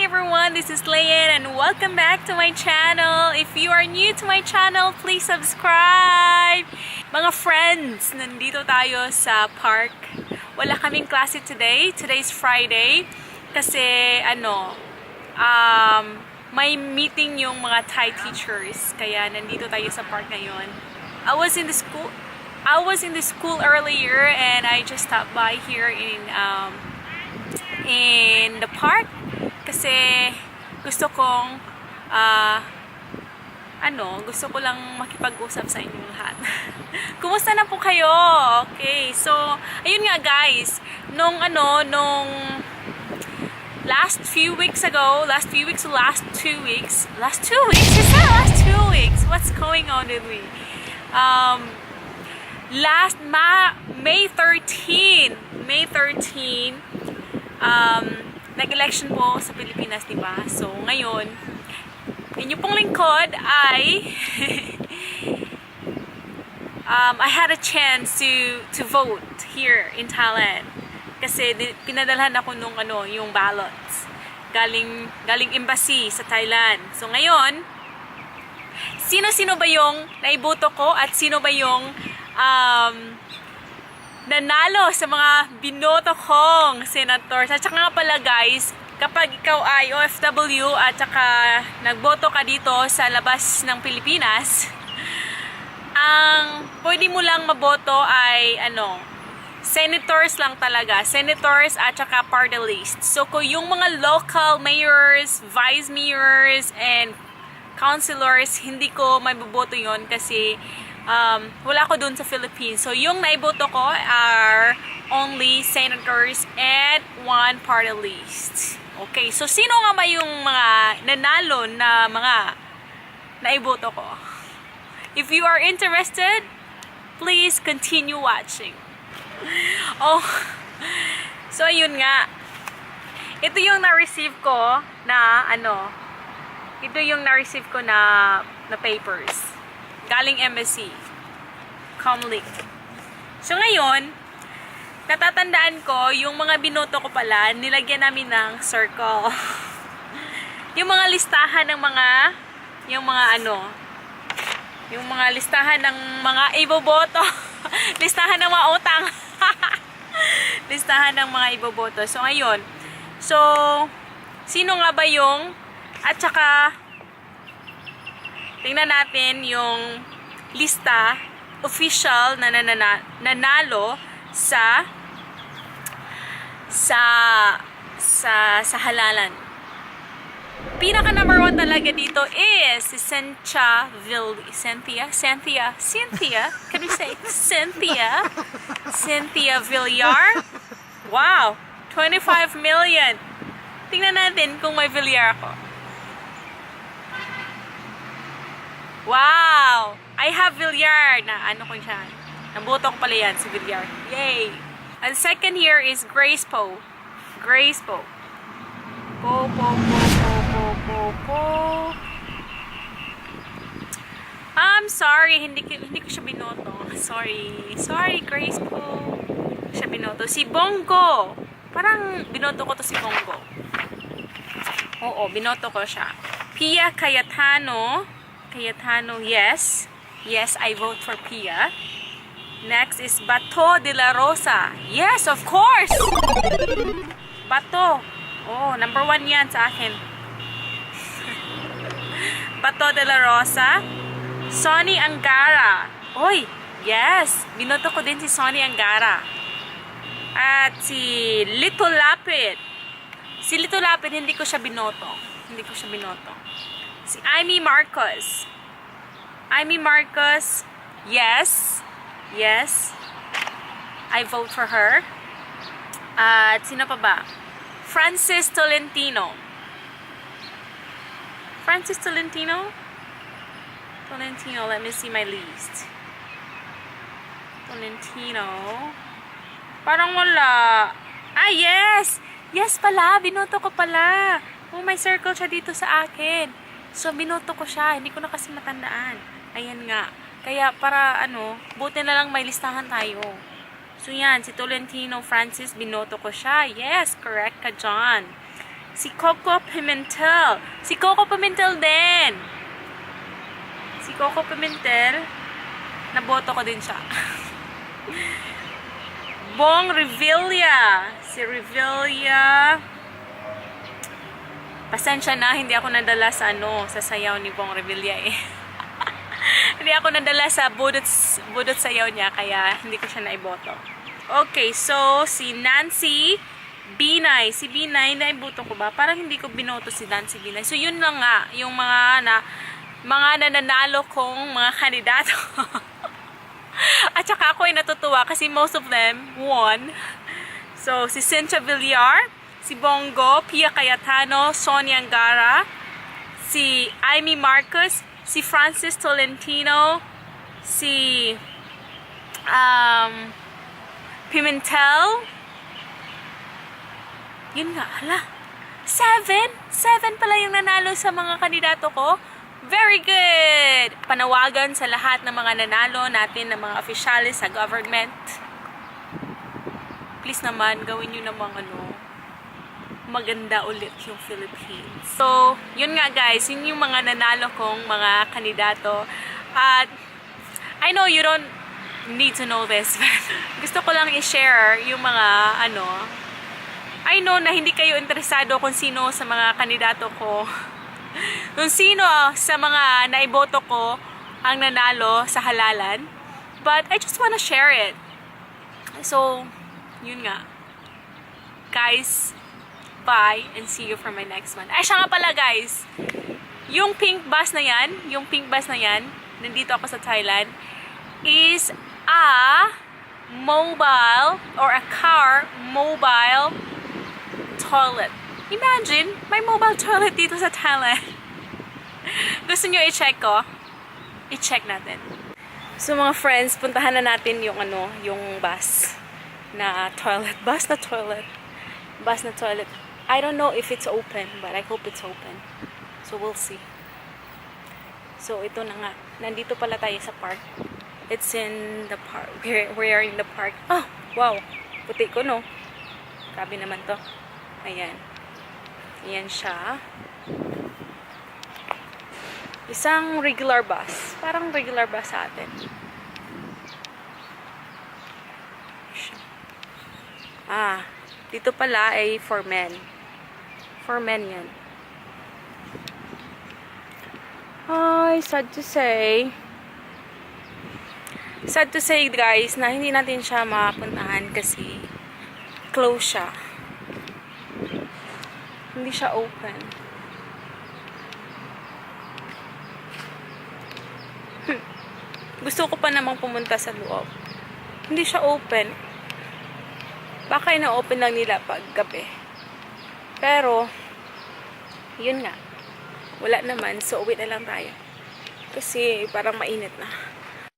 everyone, this is Layan and welcome back to my channel. If you are new to my channel, please subscribe. Mga friends, nandito tayo sa park. Wala kaming klase today. Today's Friday. Kasi may meeting yung mga Thai teachers. Kaya nandito tayo sa park ngayon. I was in the school earlier and I just stopped by here in the park kasi gusto kong gusto ko lang makipag-usap sa inyong lahat. Kumusta na po kayo? Okay, so ayun nga guys, nung last 2 weeks, what's going on with me? May 13, nag-election po sa Pilipinas, diba? So, ngayon, inyong pong lingkod ay I had a chance to vote here in Thailand. Kasi pinadalhan ako nung yung ballots. Galing embassy sa Thailand. So, ngayon, sino-sino ba yung naiboto ko at sino ba yung nanalo sa mga binoto kong senators. At saka nga pala guys, kapag ikaw ay OFW at saka nagboto ka dito sa labas ng Pilipinas, ang pwede mo lang maboto ay senators lang talaga. Senators at saka party list. So kung yung mga local mayors, vice mayors, and councilors, hindi ko maboboto yon kasi wala ko dun sa Philippines. So, yung naiboto ko are only senators and one party list. Okay, so sino nga ba yung mga nanalo na mga naiboto ko? If you are interested, please continue watching. Oh, so ayun nga. Ito yung na-receive ko na na papers. Galing embassy. Comlink. So ngayon, natatandaan ko, yung mga binoto ko pala, nilagyan namin ng circle. Yung mga listahan ng yung mga listahan ng mga iboboto. Listahan ng mga utang. Listahan ng mga iboboto. So ngayon, sino nga ba yung, at saka, tingnan natin yung lista official na nanalo sa halalan. Pinaka number 1 talaga dito is si Cynthia. Can we say Cynthia? Cynthia Villar. Wow, 25 million. Tingnan natin kung may Villar ako. Wow! I have Villar na ko siya. Nabuto ko pala yan si Villar. Yay! And second here is Grace Po. Grace Po. Po. I'm sorry, hindi ko siya binoto. Sorry Grace Po. Siya binoto. Si Bongo. Parang binoto ko to si Bongo. Oo, binoto ko siya. Pia Cayetano, yes. Yes, I vote for Pia. Next is Bato de la Rosa. Yes, of course! Bato. Oh, number 1 yan sa akin. Bato de la Rosa. Sonny Angara. Oy, yes. Binoto ko din si Sonny Angara. At si Lito Lapid. Si Lito Lapid, hindi ko siya binoto. Si Amy Marcos. Yes. I vote for her. At sino pa ba? Francis Tolentino. Let me see my list. Tolentino. Parang wala. Ah, yes! Yes pala, binoto ko pala. Oh, may circle siya dito sa akin. So, binoto ko siya. Hindi ko na kasi matandaan. Ayan nga. Kaya para buti na lang may listahan tayo. So yan, si Tolentino Francis, binoto ko siya. Yes, correct ka, John. Si Coco Pimentel. Si Coco Pimentel din. Si Coco Pimentel, naboto ko din siya. Bong Revilla. Si Revilla. Pasensya na, hindi ako nadala sa sa sayaw ni Bong Revilla eh. Hindi ako nadala sa budot sayaw niya, kaya hindi ko siya naiboto. Okay, so si Nancy Binay. Si Binay, naiboto ko ba? Parang hindi ko binoto si Nancy Binay. So yun lang nga, yung mga nananalo kong mga kandidato. At saka ako ay natutuwa kasi most of them won. So si Cynthia Villar, si Bongo, Pia Cayetano, Sonia Angara, si Amy Marcos, si Francis Tolentino, si Pimentel. Yun nga, hala. 7 pala yung nanalo sa mga kandidato ko. Very good! Panawagan sa lahat ng mga nanalo natin, ng mga opisyalis sa government. Please naman, gawin nyo namang maganda ulit yung Philippines. So, yun nga guys, yun yung mga nanalo kong mga kandidato. At, I know you don't need to know this, but gusto ko lang i-share yung mga, I know na hindi kayo interesado kung sino sa mga kandidato ko. Kung sino sa mga naiboto ko ang nanalo sa halalan. But, I just wanna share it. So, yun nga. Guys, bye and see you for my next one. Ay, siya nga pala guys. Yung pink bus na yan, nandito ako sa Thailand, is a mobile or a car mobile toilet. Imagine, may mobile toilet dito sa Thailand. Gusto nyo i-check ko? I-check natin. So mga friends, puntahan na natin yung yung bus na toilet. Bus na toilet. I don't know if it's open, but I hope it's open. So we'll see. So ito na nga. Nandito pala tayo sa park. It's in the park. We are in the park. Oh, wow. Puti ko, no? Grabe naman to. Ayan. Ayan siya. Isang regular bus. Parang regular bus sa atin. Dito pala ay for men. For men yan. Ay, sad to say guys na hindi natin siya makapuntahan kasi close siya. Hindi siya open. Gusto ko pa namang pumunta sa loob. Hindi siya open. Baka ina-open lang nila pag gabi. Pero, yun nga. Wala naman. So, uwi na lang tayo. Kasi parang mainit na.